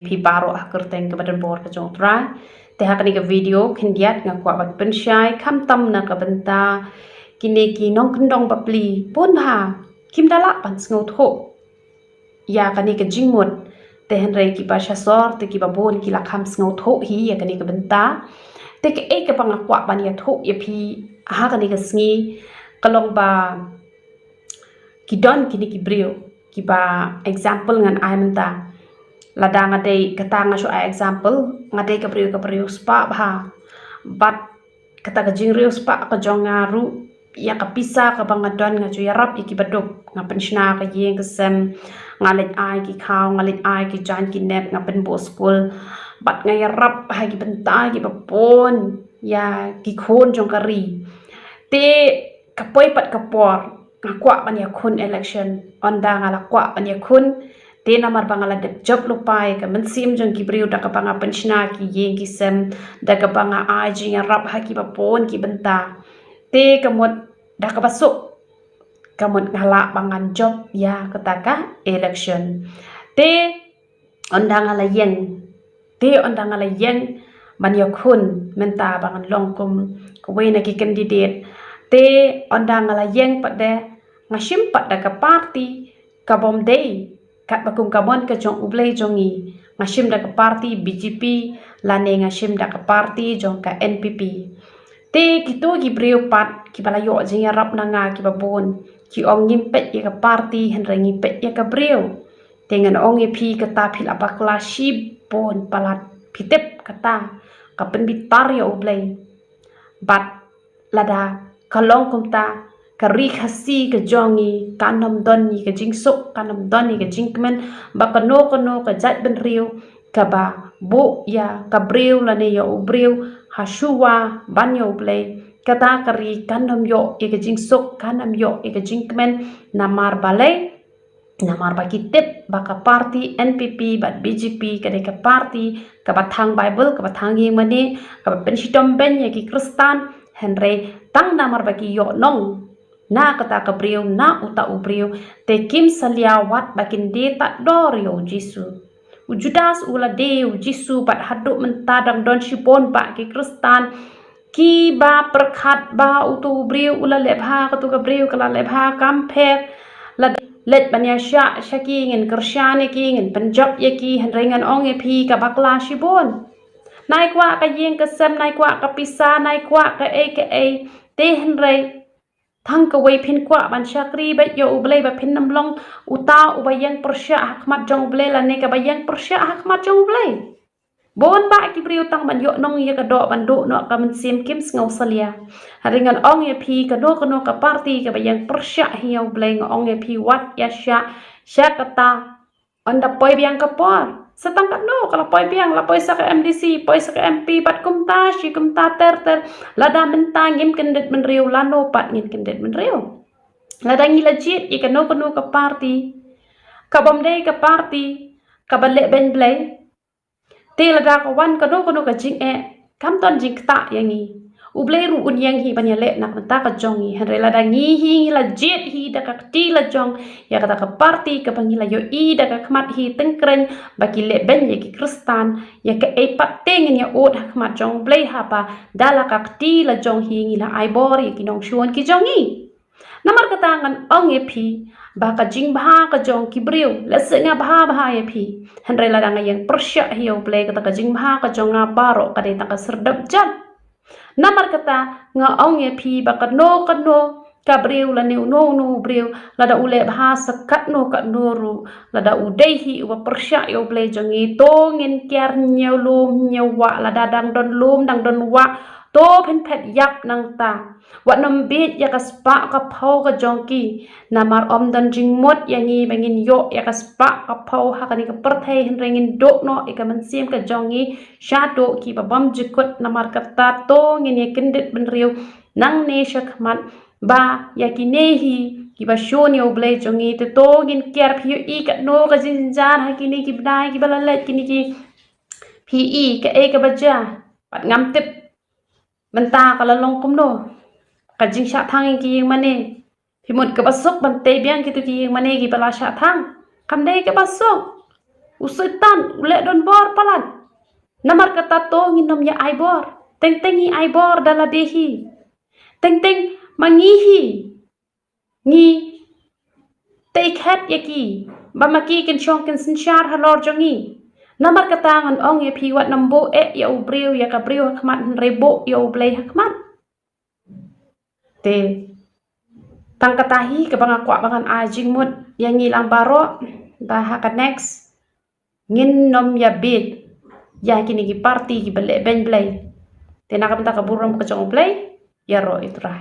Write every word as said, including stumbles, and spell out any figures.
phi baroh ha kyrteng kaba donbor ka jong U Trai. Te ha kane ka video khyndiat nga kwah ban pynshai khamtam na ka bynta kine ki nongkyndong bapli, bun bha kim da lah ban sngewthuh ïa kane ka jingmut. Te hynrei kiba sha sor te kiba bun ki la kham sngewthuh hi ïa kane ka bynta. Te kaei kaba nga kwah ban ïathuh ïa phi ha kane ka sngi ka long ba ki don kine ki briew kiba, example ngan ai mynta. Lada nga dei, kata nga shu ai example, nga dei ka briew kaba riewspah bha, bad kata ka jingriewspah ka jong nga ruh, ïa ka pisa kaba nga don nga ju ïarap ïa kiba duk, nga pynshna ka ïing ka sem, nga leit ai ki khaw, nga leit ai ki jaiñ ki nep, nga pynbuh skul, bad nga ïarap ha ki bynta kiba bun ïa ki khun jong ka ri. Te ka poi pat ka por nga kwah ban ïakhun election. Ynda nga la kwah ban ïakhun, te namar ba nga la dep jop lypa ïa ka mynsiem jong ki briew da kaba nga pynshna ki ïing ki sem, da kaba nga ai jingïarap ha kiba bun ki bynta. Te ka mut da kaba suk, ka mut nga lah ba ngan jop ïa kata ka election. Te ynda nga la ïeng, te ynda nga la ïeng ban ïakhun mynta ba ngan long kum kawei na ki candidate, te ynda nga la ïeng pat de, nga shim pat da ka party kabym dei katba kum ka mon ka jong U Blei jong ngi. Nga shim da ka party B J P lane nga shim da ka party jong ka N P P. Te kito ki briew pat kiba la ïoh jingïarap na nga kiba bun, ki ong ngim peit ïa ka party hynrei ngi peit ïa ka briew. Te ngan ong ïa phi, kata phi la bakla shibun palat. Phi tip, kata ka pynbitar ïa U Blei. Bad lada ka long kumta, ka ri Khasi ka jong ngi kan ym don ïa ka jingsuk, kan ym don ïa ka jingkmen ba kano kano ka jaitbynriew kaba buh ïa ka briew lane ïa u briew ha shuwa ban ïa U Blei, kata ka ri kan ym ïoh ïa ka jingsuk, kan ym ïoh ïa ka jingkmen. Namar balei? Namar ba ki tip ba ka party N P P bad B J P ka dei ka party kaba thang Bible, kaba thang ïing mane, kaba pynshitom beiñ ïa ki Khristan. Hynrei tang namar ba ki ïoh nong na kata ka briew, na uta u briew, te kim salia wat ba kin die tad dor ïa U Jisu. U Judas u la die ïa U Jisu, bad haduh mynta dang don shibun bah ki Khristan kiba pyrkhat ba uto u briew u la leh bha, kato ka briew ka la leh bha, kam pher. La leit ban ïashah sha ki, ngin kyrshan ïa ki, ngin pynjop ïa ki, hynrei ngan ong ïa phi, ka bakla shibun. Nai kwah ka ïing ka sem, nai kwah ka pisa, nai kwah kaei kaei, te hynrei tang kawei phin kwah ban shakri beit ïa U Blei, ba phin ym long uta uba ïeng pyrshah ha khmat jong U Blei lane kaba ïeng pyrshah ha khmat jong U Blei. Bun bah ki briew tang ban ïoh nong ïa ka doh, ban duh noh ka mynsiem, kim sngew salia. Hynrei ngan ong ïa phi, kano kano ka party kaba ïeng pyrshah hi ïa U Blei, nga ong ïa phi, wat ïashah sha kata. Ynda poi biang ka por, sa tang katno ka la poi biang, la poi sa ka M D C, poi sa ka M P, bad kumta shi kumta ter ter. Lada mynta ngim kyndit bynriew, lano pat ngin kyndit bynriew? Lada ngi la jied ïa kano kano ka party kabym dei ka party kaba leh beiñ Blei, te lada ka wan kano kano ka jingeh, kam don jingktah ïa ngi. U Blei ruh un ïeng hi ban ïaleh na ka bynta ka jong ngi. Hynrei lada ngi hi ngi la jied hi da ka kti la jong ïa kata ka party kaba ngi la ïohi da ka khmat hi tyngkreiñ ba ki leh beiñ ïa ki Khristan, ïa kaei pat te ngin ïa ud ha khmat jong U Blei haba da la ka kti la jong hi ngi la ai bor ïa ki nongshun ki jong ngi? Namar kata ngan ong ïa phi ba ka jingbha ka jong ki briew, lehse nga bha bha ïa phi, hynrei lada nga ïeng pyrshah hi ïa U Blei, kata ka jingbha ka jong nga baroh ka dei tang ka syrdep jan. Namar kata nga ong ïa phi ba kano kano ka briew lane uno uno u briew, lada u leh bha sa katno katno ruh, lada u dei hi uba pyrshah ïa U Blei jong ngi, to ngin kiar hynñiew lum hynñiew wah. Lada dang don lum dang don wah, to phin phet ïap nangta. Wat nym bieit ïa ka spah ka phew ka jong ki. Namar ym don jingmut ïa ngi ba ngin ïoh ïa ka spah ka phew ha kane ka pyrthei, hynrei ngin duh noh ïa ka mynsiem ka jong ngi shaduh kiba bymjukut. Namar kata to ngin ïa kyndit bynriew nangne shakhmat ba ïa kine hi kiba shun ïa U Blei jong ngi, te to ngin kiar. Phi ïohi katno ka jingjynjar ha kine ki bnai kiba la leit, kine ki, phi ïohi kaei kaba jia? Pat ngam tip. Mynta ka la long kumno? Ka jingshah thang ïa ki ïing mane. Phi mut kaba suk ban tei biang kito ki ïing mane kiba la shah thang? Kam dei kaba suk. U Soitan u leh donbor palat. Namar kata to ngin nym ïa ai bor. Teng teng ngi ai bor da lade hi. Teng teng ma ngi hi. Ngi tei khet ïa ki. Ba ma ki kin shong kin synshar halor jong ngi. Namar kata ngan ong ïa phi wat nym buh eh ïa u briew ïa ka briew ha khmat hynrei buh ïa u Blei ha khmat. Te tang kata hi kaba nga kwah ba ngan ai jingmut ïa ngi lang baroh ba ha ka next ngin nym ïa bit ïa kine ki party kiba leh beiñ Blei. Te na ka bynta ka burom ka jong u Blei, ïaroh ïa u Trai.